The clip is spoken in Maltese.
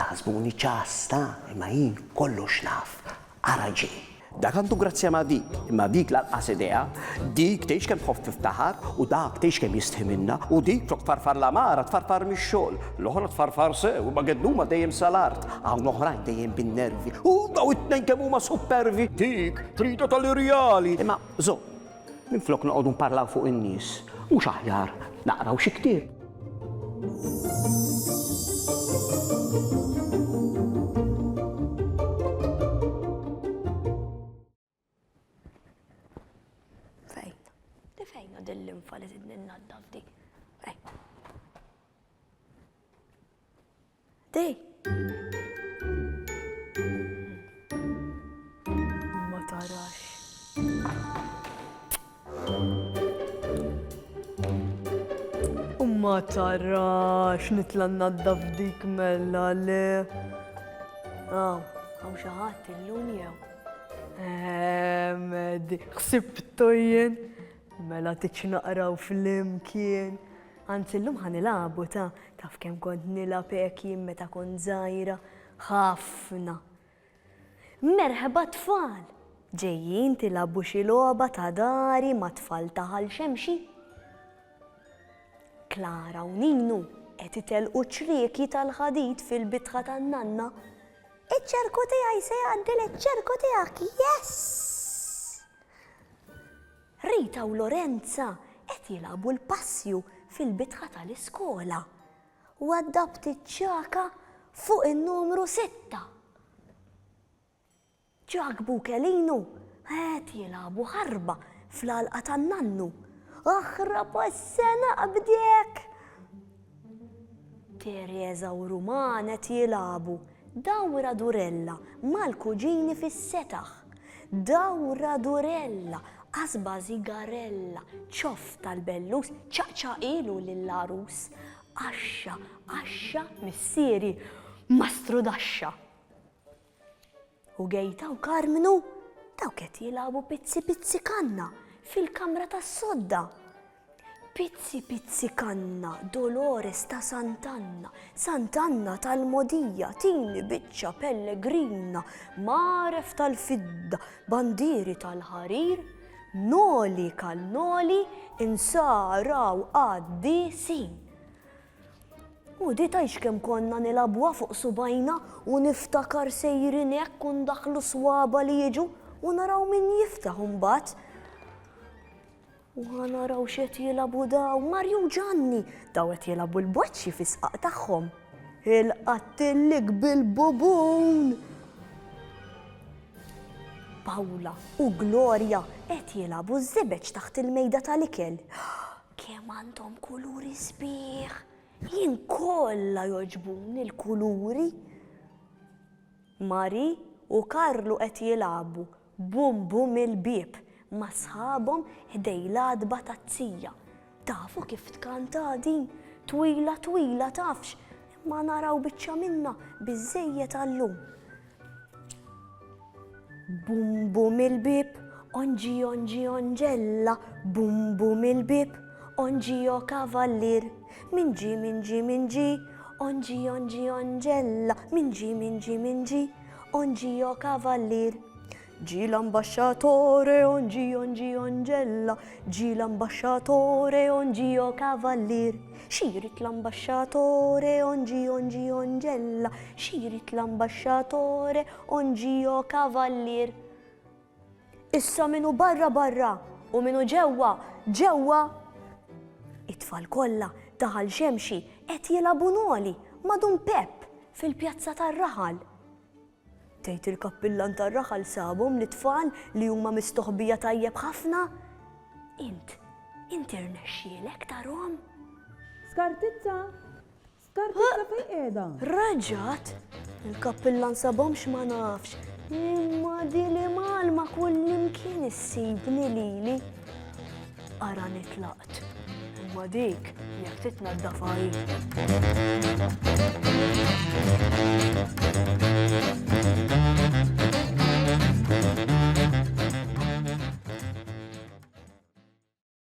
Taħsbuni ċass ta, imma jien kollox naf. Ara ġej. Dak għandu grazzja ma' dik, imma dik lanqas idea. Dik tgħix kemm tħobb tiftaħar u dak tgħix kemm jistħi minnha u dik flok tfarfar l-għamara tfarfar mix-xogħol. L-oħra tfarfar sew imma gedduma dejjem sal-art. Hawn oħrajn dejjem bin-nervi. U daw it-tnejn kemm huma supervi. Dik tridha tal-irjali. Imma żomm, minflok noqogħdu nparlaw fuq in-nies, mhux aħjar naqraw xi ktieb? Fejn? Di fejn din l-infa li tidni naddaf di? Fejn? Di! Ma tarax. U ma tarax nitla naddaf dik mela le. Aw, hawn xi ħadd illum jew. Ehm, ħsibtu jien. Mela tiċ naqraw flimkien. Anzi llum ħa nilagħbu ta, taf kemm kont nilgħab hekk jien meta kont żgħira? Ħafna. Merħba tfal! Ġejjin tilagħbu xi logħba ta' dari mat-tfal ta' Ħal Xemxi? Klara u Ninu qed itellqu ċrieki tal-ħadid fil-bitħa tan-nanna. Iċ-ċerku tiegħi se jgħaddi liċ-ċerku tiegħek, yes! Rita u Lorenza qed jilagħbu l-passju fil-bitħa tal-iskola. Waddabt iċ-ċaka fuq in-numru sitta. Ġakbu u Kelinu qed jilagħbu ħarba fl-għalqa tan-nannu. Aħrab għax se naqbdek! Tereża u Ruman qed jilagħbu dawra durella mal-kuġini fis-setaħ. Dawra durella, qasba żigarella, ċoff tal-bellus, ċaqċaqilu lill-għarus. Qaxxa, qaxxa, missieri, mastrudaxxa. U Gejta u Karmnu dawk qed jilagħbu pizzi pizzi kanna fil-kamra tas-sodda. Pizzi pizzi kanna, Dolores ta' Sant'Anna, Sant'Anna tal-Mogħdija, tini biċċa pellegrina, mgħaref tal-fidda, bandieri tal-ħarir, noli kal-noli, insara u qaddisin. U di tgħidx kemm konna nilagħbuha fuq subgħajna u niftakar sejrin hekk u ndaħħlu swaba' li jiġu u naraw min jiftaħ imbagħad. U ħa naraw x'qed jilagħbu daw, Marju u Ġanni, daw qed jilagħbu l-boċċi fis-sqaq tagħhom. Il-qattillik bil-bubun! Pawla u Gloria qed jilagħbu ż-żibeġ taħt il-mejda tal-ikel. Kemm għandhom kuluri sbieħ! Jien kollha jogħġbuni l-kuluri. Mari u Karlu qed jilagħbu bum bum il-bieb ma' sħabhom ħdejn l-għatba taz-zija. Tafu kif tkanta din? Twila twila tafx, imma naraw biċċa minnha biżżejjed għal-lum. Bum bum il-bieb, onġi onġi onġella, bum bum il-bieb, onġi o kavallier. Min ġie min ġie min ġie, onġi onġi onġella, min ġie min ġie min ġie, onġi o kavallier. Ġie l-ambaxxatore, onġi onġi onġella, ġie l-ambaxxatore, onġi o kavallier. Xi jrid l-ambaxxatore, onġi onġi onġella, xi jrid l-ambaxxatore, onġi o kavallier. Issa min hu barra barra u min hu ġewwa ġewwa. It-tfal kollha ta' Ħal Xemxi qed jilagħbu noli ma' Dun Pepp fil-pjazza tar-raħal. Tgħid il-kappillan tar-raħal sabhom lit-tfal li huma mistoħbija tajjeb ħafna? Int, int irnexxielek tarhom? Skartizza! Skartizza fejn qiegħda? Reġgħet? Il-kappillan sabhomx ma nafx. Imma din li malma kullimkien issibni lili. Arani tlaqt. Imma dik jekk titnaddaf hi.